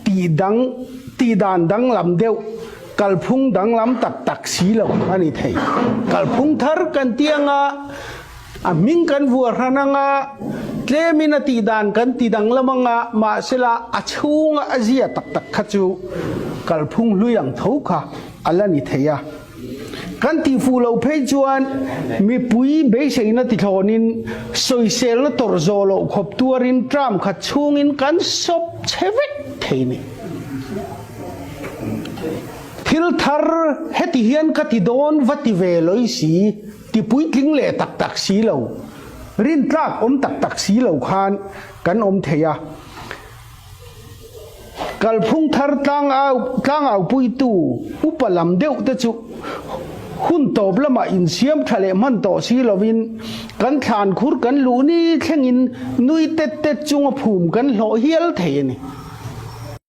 Tih dang, tih dan danglam deuh, kalphung danglam tak tak si lo a ni thei. Kalphung thar kan ti anga, a hming kan vuah hran anga, tlemin a tih dan kan ti danglam anga, mahsela a chhunga a zia tak tak kha chu kalphung hlui ang tho kha a la ni thei a. Kan tihfuh loh phei chuan mipui beiseina tithlawnin sawiselna tawrh zawh loh khawp tuarin tram khat chhungin kan sawp chhe vek thei ni. Thil thar heti hian ka ti dawn va ti ve lawih si, ti puitling leh tak tak si lo, rintlak awm tak tak si lo khan kan awm thei a. Kalphung thar tlangau tlangaupuitu upa lam deuh te chu hun tawp lamah insiam tha leh hman tawh si lovin kan thlan khur kan luh ni thlengin nui tet tet chunga phum kan hlawh hial thei a ni.